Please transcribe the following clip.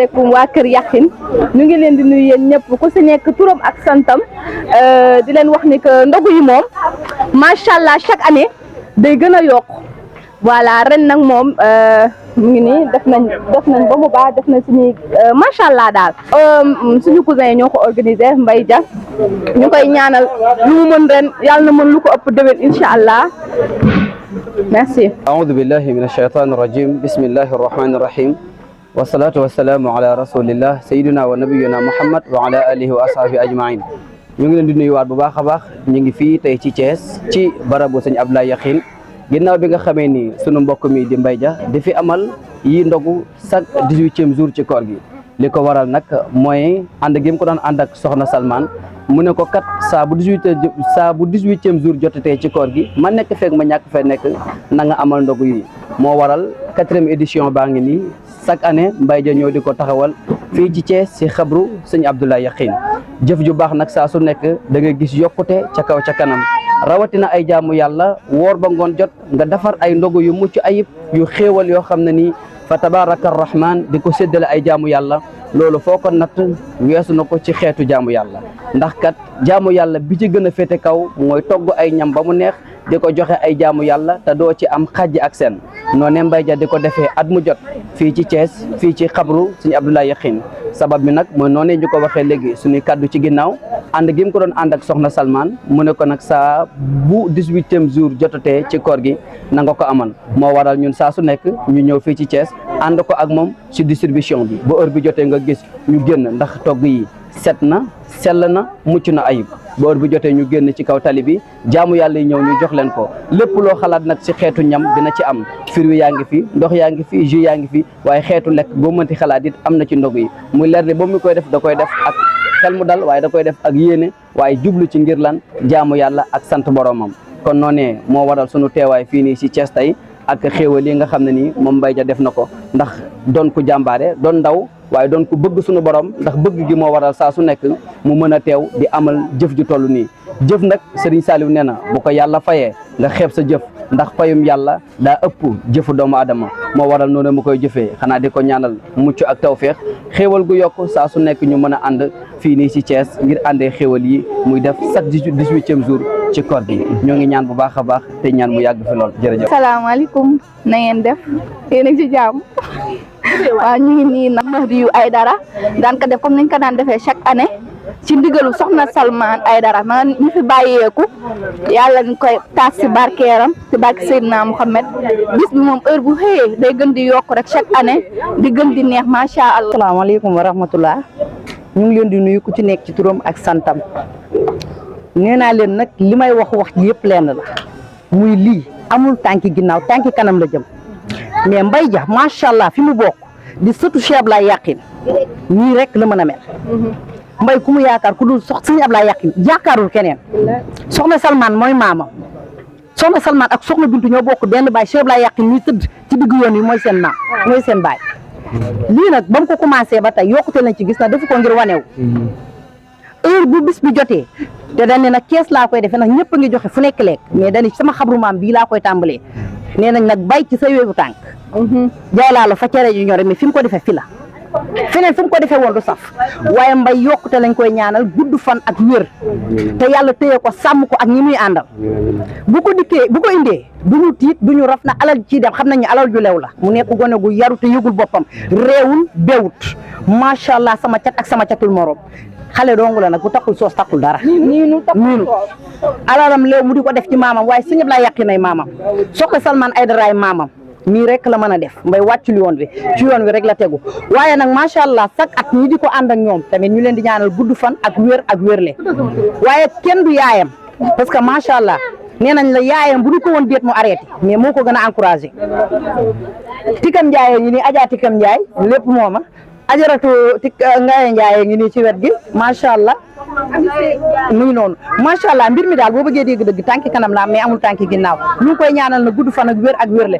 asalaamaaleykum waa Kër Yakhine ñu ngi leen di nuyu yéen ñëpp ku si nekk turam ak santam di leen wax ni que ndogu yi moom macha allah chaque année day gën a yokk voilà ren nag moom mu ngi nii def nañ ba mu baax def nañ suñuy macha allah daal suñu cousin yi ñoo ko organisé Mbaye Dia ñu koy ñaanal lu mu mën ren yàlla na mën lu ko ëpp déwén incha allah merci. aoudu billahi min alcheytan irrajim bismillahi arrahmani irrahim wasalaatu wasalaamu ala rasulillah sayidina wa nabiyina muhammad wa ala alihi wa ashaabi ajmain ñu ngi leen di nuyuwaat bu baax a baax ñu ngi fii tey ci Thiès ci barabu sëñ Abdoulaye Yakhine ginnaaw bi nga xamee ni sunu mbokk mi di Mbaye Dia di fi amal yi ndogu chaque 18e jour ci koor gi li ko waral nag mooy ànd gi mu ko daan ànd ak soxna Salman mu ne ko kat saa bu 18e jour jotatee ci koor gi ma nekk feeg ma ñàkk fee nekk na nga amal ndogu yi moo waral 4e édition baa ngi nii chaque année Mbaye Dia ñëw di ko taxawal fii ci Thiès ci xabru sëñ Abdoulaye Yakhine jëf ju baax nag saa su nekk da ngay gis yokkute ca kaw ca kanam rawatina ay jaamu yàlla woor ba ngoon jot nga defar ay ndogu yu mucc ayib yu xéewal yoo xam ne nii fa tabaraka arrahman di ko séddale ay jaamu yàlla loolu foo ko natt weesu na ko ci xeetu jaamu yàlla ndax kat jaamu yàlla bi ci gën a féete kaw mooy togg ay ñam ba mu neex di ko joxe ay jaamu yàlla te doo ci am xàjj ak seen noonee Mbaye Dia di ko defee at mu jot fii ci Thiès fii ci xabru sëñ Abdoulaye Yakhine sabab bi nag mooy noonee ñu ko waxee léegi suñuy kaddu ci ginnaaw ànd gi mu ko doon ànd ak soxna Salman mu ne ko nag saa bu 18e jour jotatee ci koor gi na nga ko amal moo waral ñun saa su nekk ñu ñëw fii ci Thiès ànd ko ak moom ci distribution bi ba heure bi jotee nga gis ñu génn ndax togg yi set na sell na mucc na ayib ba heure bi jotee ñu génn ci kaw tali bi jaamu yàlla yi ñëw ñu jox leen ko lépp loo xalaat nag ci xeetu ñam dina ci am fruits yaa ngi fi ndox yaa ngi fi jus yaa ngi fi waaye xeetu lekk boo mënti xalaat it am na ci ndog yi muy leer ne ba mu koy def da koy def ak xel mu dal waaye da koy def ak yéene waaye jublu ci ngir lan jaamu yàlla ak sant boromam kon noonee moo waral sunu teewaay fii nii ci Thiès tey ak xéewal yi nga xam ne nii moom Mbaye Dia def na ko ndax doon ku jàmbaare doon ndaw waaye doon ku bëgg sunu borom ndax bëgg gi moo waral saa su nekk mu mën a teew di amal jëf ju toll nii jëf nag Serigne Saliou nee na bu ko yàlla fayee nga xeeb sa jëf ndax payum yàlla daa ëpp jëfu doomu aadama moo waral noonu mu koy jëfee xanaa di ko ñaanal mucc ak tawféex xéewal gu yokk saa su nekk ñu mën a ànd fii nii ci Thiès ngir àndee xéewal yi muy def chaque 18e jour ci koor gi ñoo ngi ñaan bu baax a baax te ñaan mu yàgg fi lool jërëjëf. salaamaaleykum na ngeen def yéen a ngi ci jàmm waaw ñu ngi nii nag Mahdiyu Aidara daan ko def comme nañ ko daan defee chaque année ci ndigalu soxna Salman Aidara ma ñu fi bàyyeeku yàlla ñu koy taas si barkeeram si barke Seydina Mouhamed bis bi moom heure bu xëyee day gën di yokk rek chaque année di gën di neex macha allah. asalaamaaleykum wa rahmatullah ñu ngi leen di nuyu ku ci nekk ci turam ak santam nee naa leen nag li may wax ji yëpp lenn la muy lii amul tànki ginnaaw tànki kanam la jëm mais Mbaye Dia macha allah fi mu bokk di sëtu Cheikh Abdoulaye Yakhine nii rek la mën a mel. Mbaye ku mu yaakaar ku dul sëñ Abdoulaye Yakhine yaakaarul keneen soxna Salman mooy maamam soxna Salman ak soxna Bintu ñoo bokk benn baay Cheikh Abdoulaye Yakhine muy tëdd ci diggu yoon yi mooy seen maam mooy seen baay lii nag ba mu ko commencé ba tey yokkute lañ ci gis na defu ko ngir wanew heure bu bis bi jotee te dañ ne nag Thiès laa koy defee nag ñëpp a ngi joxe fu nekk lekk mais dañ sama xabru maam bii laa koy tàmbalee nee nañ nag bay ci sa weewu tànk jaay laa la fa cere ju ñore mais fi mu ko defee fi la feneen fu mu ko defee woon du saf waaye Mbaye yokkute lañ koy ñaanal gudd fan ak wér te yàlla téye ko sàmm ko ak ñi muy àndal bu ko dikkee bu ko indee du ñu tiit du ñu raf na alal ciy dem xam nañu alal ju lew la mu nekk gone gu yaru te yëgul boppam réewul bewut macha allah sama cat ak sama catul morom xale dongu la nag bu taxul soos taxul dara niinu alalam léew mu di ko def ci maamam waaye sëñ Abdoulaye Yakhine ay maamam soxna Salman Aidara ay maamam nii rek la mën a def Mbaye wàccul yoon wi ci yoon wi rek la tegu waaye nag macha allah chaque at ñi di ko ànd ak ñoom tamit ñu leen di ñaanal gudd fan ak wér ak wérle waaye kenn du yaayam parce que macha allah nee nañ la yaayam bu ñu ko woon déet mu arrêté mais moo ko gën a encouragé Tikam Ndiaye ngi nii Adja Tikam Ndiaye lépp mooma ajaratu Ngaye Ndiaye ngi nii ci wet gi macha allah mu ngi noonu macha allah mbir mi daal boo bëggee dégg dëgg tànki kanam la mais amul tànki ginnaaw ñu ngi koy ñaanal na gudd fan ak wér le